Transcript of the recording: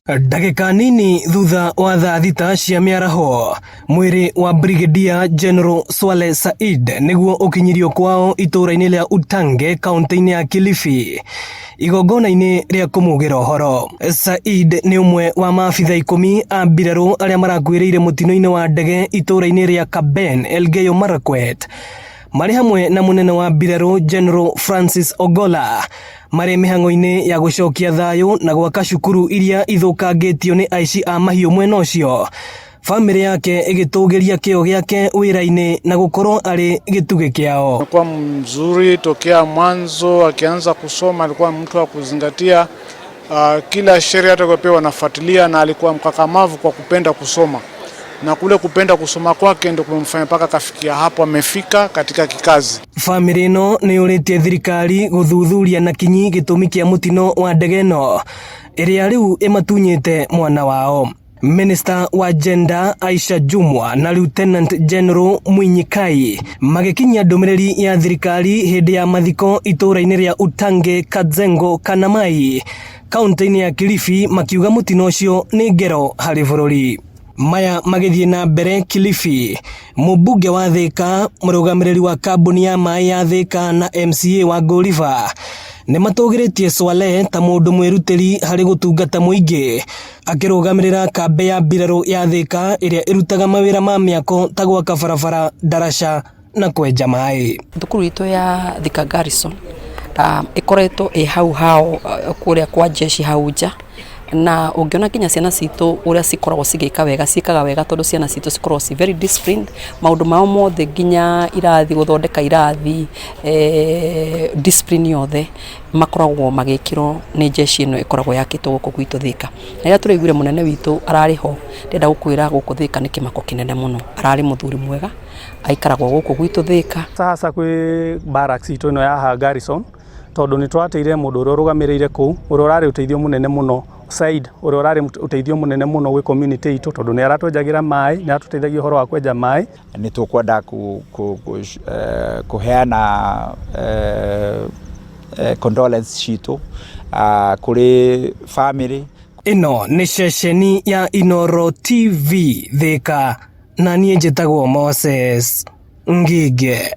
Ndagĩka nini thutha wa thaa 6 cia mĩaraho, mwĩrĩ wa Brigadier General Swaleh Said nĩguo ũkinyirio kwao itũũra-inĩ rĩa Utange kaunti-inĩ ya Kilifi igongona-inĩ rĩa kũmugĩra ũhoro. Said nĩ ũmwe wa maabitha 10 a mbirarũ arĩa marakuĩrĩire mũtino-inĩ wa ndege itũũra-inĩ rĩa Kaben, Elgeyo Marakwet, marĩ hamwe na mũnene wa mbirarũ General Francis Ogolla marĩ mĩhang'o-inĩ ya gũcokia thayũ na gwaka cukuru iria ithũkangĩtio nĩ aici a mahiũ mwena ũcio. Bamĩrĩ yake ĩgĩtũgĩria kĩo gĩake wĩra-inĩ na gũkorwo arĩ gĩtugĩ kĩao. Alikuwa mzuri tokea mwanzo, akianza kusoma alikuwa mtu wa kuzingatia kila sheria atakayopewa anafuatilia, na alikuwa mkakamavu kwa kupenda kusoma, na kule kupenda kusoma kwake ndio kumemfanya mpaka kafikia hapo amefika katika kikazi. Bamĩrĩ ĩno nĩ yũrĩtie thirikari gũthuthuria na kinyi gĩtũmi kĩa mũtino wa ndege ĩno ĩrĩa rĩu ĩmatunyĩte mwana wao. Minister wa Gender Aisha Jumwa na Lieutenant General Mwinyikai magĩkinyia ndũmĩrĩri ya thirikari hĩndĩ ya mathiko itũũra-inĩ rĩa Utange Kadzengo Kanamai kaunti-inĩ ya Kilifi, makiuga mũtino ũcio nĩ ngero harĩ bũrũri. Maya magĩthiĩ na mbere Kilifi, mũmbunge wa Thika, mũrũgamĩrĩri wa kambuni ya maĩ ya Thika na MCA wa Ngoliba nĩ matũgĩrĩtie Swaleh ta mũndũ mwĩrutĩri harĩ gũtungata mũingĩ, akĩrũgamĩrĩra kambĩ ya mbirarũ ya Thika ĩrĩa ĩrutaga mawĩra ma mĩako ta gwaka barabara, ndaraca na kwenja maĩ. Thukuru itũ ya Thika Garrison ĩkoretwo ĩ hau hao kũrĩa kwa jeshi hau nja, na ũngĩona nginya ciana citũ ũrĩa cikoragwo cigĩka wega, ciĩkaga wega tondũ ciana citũ cikoragwo ci very disciplined, maũndũ mao mothe, nginya irathi, gũthondeka irathi, discipline yothe makoragwo magĩkĩrwo nĩ jeshi ĩno ĩkoragwo yakĩtwo gũkũ gwitũ Thika. Na rĩrĩa tũraiguire mũnene witũ ararĩ ho, ndĩrenda gũkwĩra gũkũ Thika nĩ kĩmako kĩnene mũno. Ararĩ mũthuri mwega, aikaragwo gũkũ gwitũ Thika. Hasa kwĩ barracks itũ ĩno ya haha Garrison, tondũ nĩ tũrateire mũndũ ũrĩa ũrũgamĩrĩire kũu, ũrĩa ũrarĩ ũteithio mũnene mũno, Said, ũrĩa ũrarĩ ũteithio mũnene mũno gwĩ community itũ, tondũ nĩ aratwenjagĩra maĩ, nĩ aratũteithagia ũhoro wa kwenja maĩ. Nĩ tũkwenda kũheana condolence citũ kũrĩ family. Ĩno nĩ ceceni ya Inoro TV Thika, na niĩ njĩtagwo Moses Ngige.